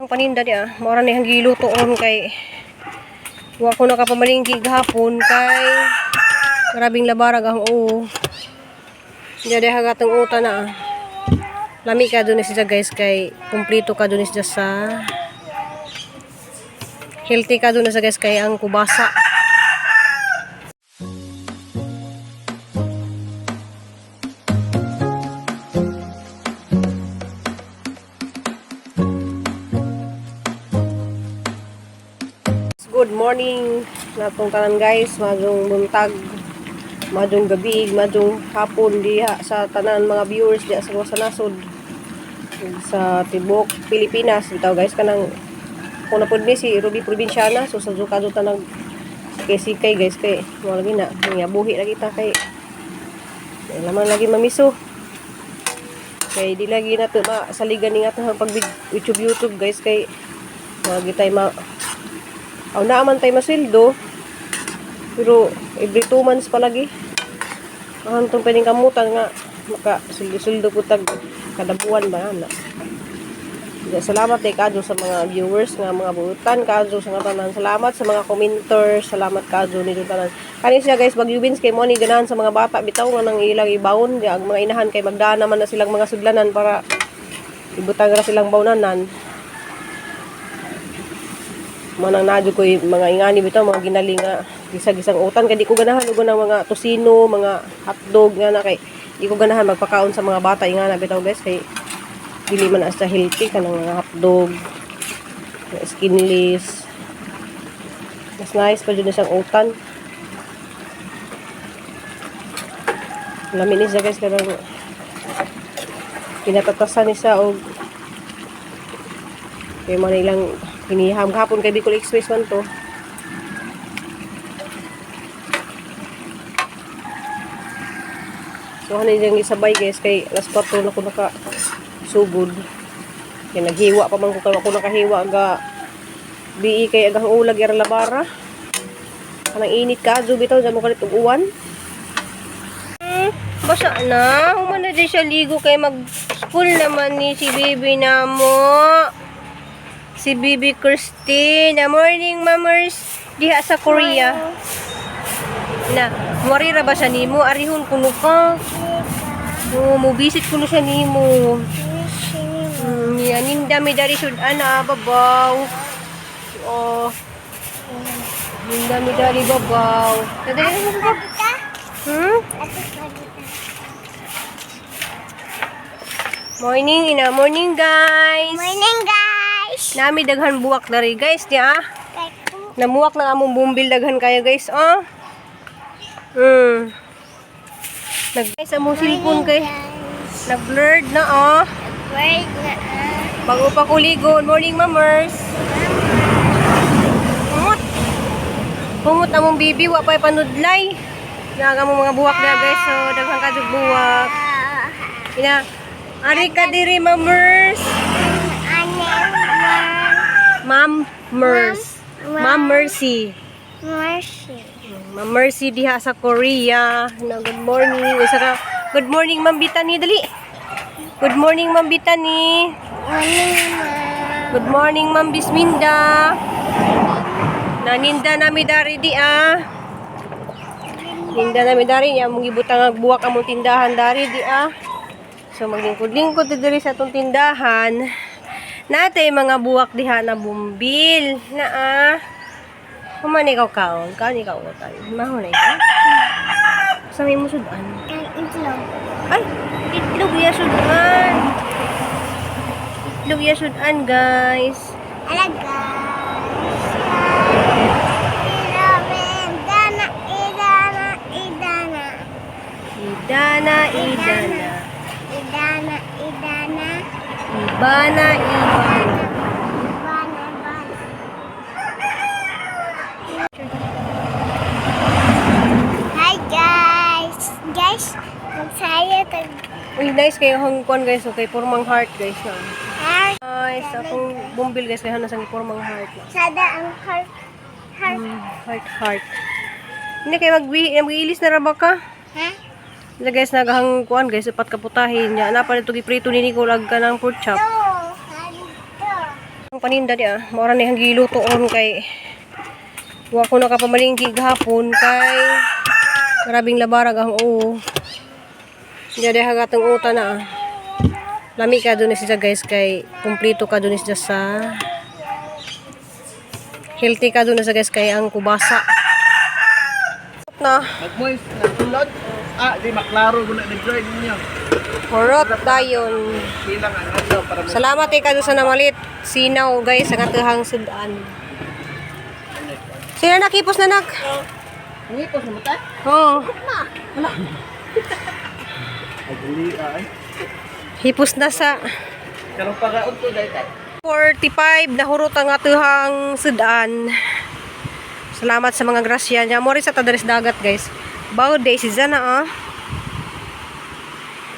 Ang paninda niya, mora ni ang giluto ron kay wa ko nakapamalingki gahapon kay grabing labarag ang oo. Diya diha gatong uta na ah. Lami ka dun siya, guys, kay kumpleto ka dun siya sa healthy ka dun siya, guys, kay ang kubasa. Good morning natong tanan, guys, maayong buntag, maayong gabi, maayong hapon diha sa tanan mga viewers diha sa sa nasod ug sa tibuok Pilipinas bitaw, guys. Kanang kung napud ni si Ruby Provinciana, so sa Zukado ta nag sikay, guys, kay mo lagi na buhi lagi ta kay laman lagi mamiso kay di lagi nato masaligan ni nga pag YouTube YouTube, guys, kay mga gitay ma aw naaman tay masweldo pero every 2 months palagi ang tong pwedeng kamutan nga maka sweldo po tag kada buwan ba na. Ya, salamat kay kadyo sa mga viewers nga mga buutan kadyo sa nga tanan. Salamat sa mga commenters, salamat kadyo nito tanan. Kani siya, guys, Baguio beans kay mo ni ganahan sa mga bata bitaw nga nang ilang ibawon di ang mga inahan kay magdaan naman na silang mga sudlanan para ibutang ra silang bawnanan. Mo nang nadyo ko mga ingani bitaw mga ginali nga gisa-gisang utan kay di ko ganahan og ng mga tosino, mga hotdog nga na kay di ko ganahan magpakaon sa mga bata ingana bitaw, guys, kay dili man asa healthy kanang mga hotdog, mga skinless. Mas nice pa jud na siyang utan. Lami ni siya, guys, kanang pinatatasan ni siya og kay mo na ilang hiniham kahapon kay Bicol Express man to. So ano yung isabay, guys, kay alas 4 na ko naka sugod. Kay naghiwa pa man ko kay ako nakahiwa ga bi kay agang ulag ira labara. Kanang init ka bitaw dyan mo kalit og uwan. Basa na. Human na din siya ligo kay mag-school naman ni si baby na mo. Si Bibi Christine. Morning, mamers. Diha sa Korea. Na, marira ba siya nimo? Arihon kuno ka. Oo, mo visit kuno siya nimo. Yan, ninda mi dari sudan na babaw. Oh. Ninda mi dari babaw. Dali na babaw. Morning, ina. Morning, guys. Morning, guys! Nami daghan buwak dari, guys, niya. Namuwak na among bumbil daghan kayo, guys, oh. Nag guys, among cellphone kay nag-blurred na, oh. Word na ah. Bago pa kuligon. Morning, mamers. Kumot. Kumot among bibi, wa pa panudlay. Naga mo mga buwak na, guys. So daghan ka jud buwak. Ina, ari ka diri, mamers. Ma'am Mers. Ma'am Mercy. Mercy. Ma'am Mercy diha sa Korea. Na good morning. Isa ka. Good morning, Ma'am Bitani, dali. Good morning, Ma'am Bitani. Morning, ma'am. Good morning, Ma'am Bisminda. Naninda nami dari di ah. Ninda nami dari niya mong gibutang ang buwak among tindahan dari di ah. So maglingkod-lingkod diri sa atong tindahan. Nate mga buwak diha na bumbil na ah. Human ikaw kaon, kaon ikaw utan. Mahon na ikaw. Sa may musudan. Ang itlog. Ay, itlog ya sudan. Itlog ya sudan, guys. Ala, guys. Idana, idana, idana. Idana, idana. Idana, idana. Ibana, ibana. Ibana, ibana. Hi, guys! Guys, magsaya tag Uy, nice kayo hang kuan, guys. Okay, pormang heart, guys. Na. heart. Nice. Akong bumbil, guys. Kaya nasang pormang heart. Na. Sada ang heart. Heart. Heart, heart. Hindi kayo mag-ilis na raba ka. Ha? Sila, guys, nagahang kuan, guys. Upat kaputahin niya. Napa nito giprito ni Nicole ag ka ng pork chop. To. Ito. Ang paninda niya, mao ra ni ang giluto ron kay wa ko nakapamalingki gahapon kay grabing labarag ang oo. Diya diha gatong uta na ah. Lami ka dun siya, guys, kay kumpleto ka dun siya sa healthy ka dun siya, guys, kay ang kubasa. Na Magmoist na tulad. Ah, di maklaro guna ni join ninyo. Horot dayon. Bilang ang adlaw para mo. Salamat eh kado sa namalit. Sinaw, guys, sa katahang sudan. Sino nakipos na nak? Ngipos na mata? Oo. Ay, ay. Hipos na sa Karon pa ka udto dai tay. 45 na hurot ang atuhang sudan. Salamat sa mga grasya niya. Mori sa tadaris dagat, guys. Bawo day si Zana ah.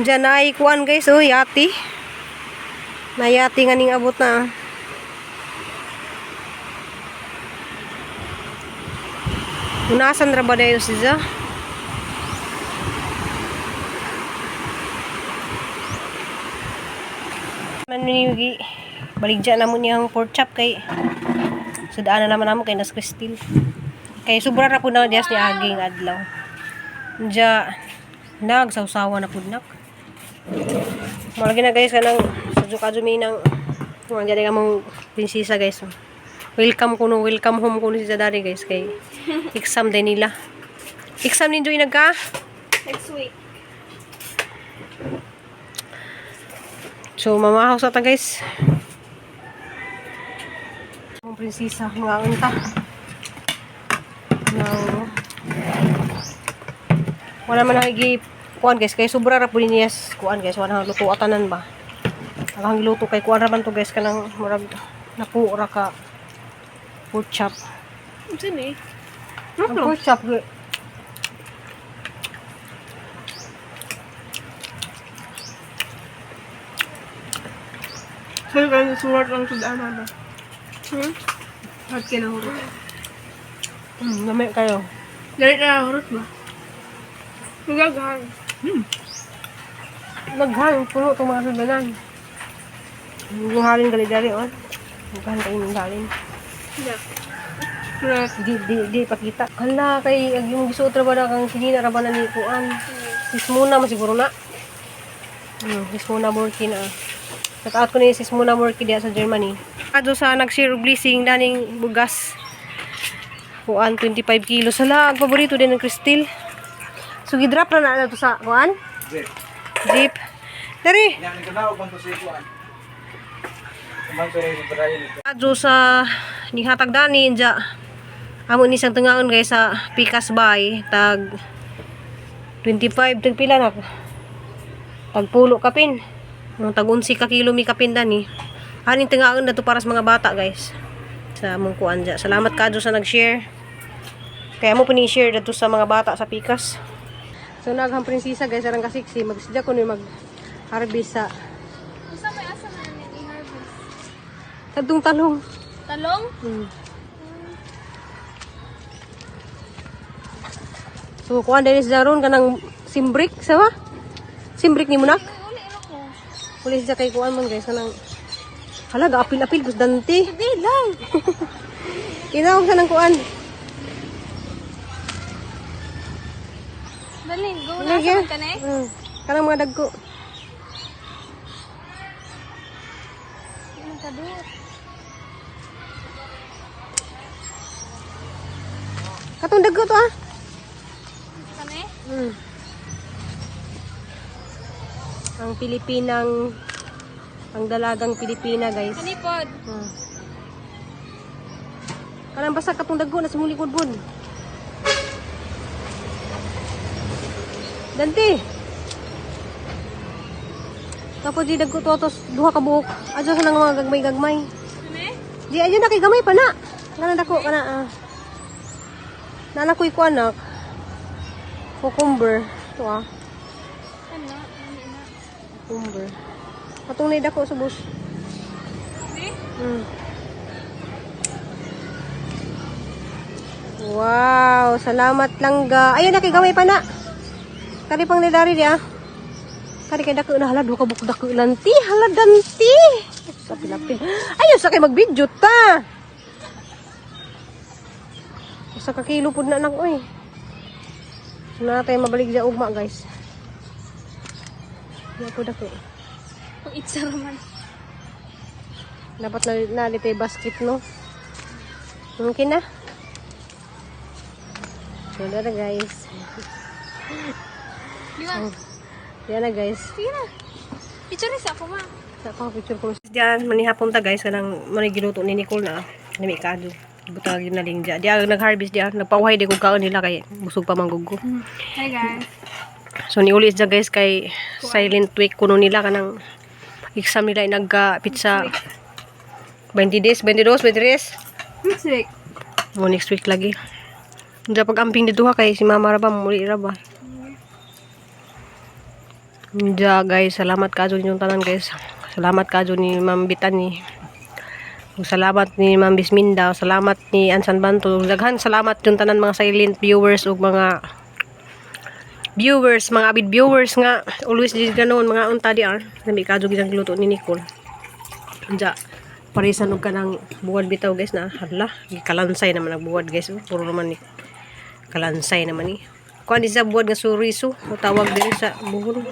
Diyan ay kuan, guys, oh, yati. Nayati nga ning abot na ah. Unasan ra ba dayon si Za? Manigi baligya na mo niyang pork chop kay sudaan na naman namo kay nas Christine. Kay sobra ra pud na diyas ni aging adlaw. Diya nagsawsawa na pud nak. Malagi na, guys, kanang sadyo kadyo mi nang mga dyan nga mong prinsesa, guys. Welcome kuno, welcome home kuno si Daddy, guys, kay exam din nila. Exam ninyo inagka? Next week. So, mamahaw sa ta, guys. Mga prinsesa, mga unta. Now, wala man ang kuan, guys, kay sobra ra pud niya kuan, guys, wala nang luto atanan ba. Ang giluto kay kuan ra man to, guys, kanang murag napu ra ka pork chop. Unsa ni? Ang pork chop gyud. Saan ka surat lang sa daan ba? Hmm? At kinahurot. Lami kayo. Dali na hurot ba? Magagahan. Naghan, puno itong mga sudanan. Yung halin gali dari, oh. Naghan kayo ng halin. Yeah. Surat. Di, di, di, pakita. Hala, kay, ag yung gisuot ra ba na kang sinina ra ba na ni Kuan? Sismuna mo siguro na. Sismuna Murky na. Shout out ko ni Sismuna Murky diya sa Germany. Ado sa nag-share og blessing daning bugas. Kuan 25 kilos. Hala, ang paborito din ng Cristel. So gidrop na na to sa kuan? Jeep. Jeep. Dari. Yan ni kana og man to si kuan. Man to rin Brian. Adyo sa nihatag dani dya. Amo ni siyang tungaon, guys, sa Pikas Bay tag 25 tag pila na tag pulo kapin. Nung tag 11 ka kilo mi kapin dani. Aning tungaon na to para sa mga bata, guys. Sa among kuan dya. Salamat kadyo sa nag-share. Kaya mo pini-share dito sa mga bata sa Pikas. So naghang prinsesa, guys, arang kasiksi magsidya ko ni mag harvest sa Unsa may asa na ni i-harvest? kadtong talong. Talong? So, kuan din si Jaron kanang simbrik, sawa? Simbrik ni munak? Uli iro ko. Uli siya kay kuan man, guys, kanang hala gaapil-apil bus dante. Di lang. Kinawag sa nang kuan. Dali, go na Lagi. sa kani. Kanang mga dagko. Ang kaduot. Katong dagko to ah. Kani? Ang Pilipinang ang dalagang Pilipina, guys. Kani pod. Kanang basta katong dagko na sa mong likod bun. Dante. Tapos di dagko to tos duha ka buok. Adyo sa nang mga gagmay-gagmay. Kani? Di adyo na kay gamay pa na. Kana dako kana ah. Nana ko'y kuan anak. Cucumber. Ito ah. Ano? Ano na? Cucumber. Katong na dako sa bus. Di? Wow, salamat langga. Ayun na kay gamay pa na. Kari pang nidari di ah. Kari kay dako na hala duha ka buk dako lanti, hala danti. Sa pilapil. Ayaw sa kay mag-video ta. 1 ka kilo pud na nang oy. So na tayo mabalik sa ugma, guys. Di ako dako. Kung itsa raman. Dapat na nalito yung basket, no? Okay na. So, na guys. Di ba? Yan na, guys. Sige na. Picture sa ako ma. Sa pa picture ko. Diyan manihapon ta, guys, kanang manay giluto ni Nicole na. Nami kado. Butang gyud na ling diya. Diya nag-harvest diya, nagpauhay di ko kaon nila kay busog pa man gud ko. Hi guys. So niuli siya, guys, kay silent week kuno nila, kanang exam nila ay nagka pizza 20 days, 22, 23. Next week. Mo next week lagi. Diya pag amping dito ha kay si mama ra ba muli ra ba. Diya guys, salamat kajo ninyong tanan, guys. Salamat kajo ni Ma'am Bitani. Ug salamat ni Ma'am Bisminda, salamat ni Ansan Banto. Daghan salamat yung tanan mga silent viewers ug mga viewers, mga avid viewers nga always di ganoon mga unta di ar. Nami kajo gid ang giluto ni Nicole. Diya, parisan og kanang buwad bitaw, guys, na. Hala, gikalansay naman ang buwad, guys. Oh, puro naman ni kalansay naman ni. Kuan di sa buwad nga suriso, o tawag diri sa Bohol.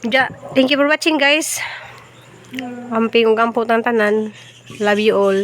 Diya, thank you for watching, guys. Amping ug ampo tanan. Love you all.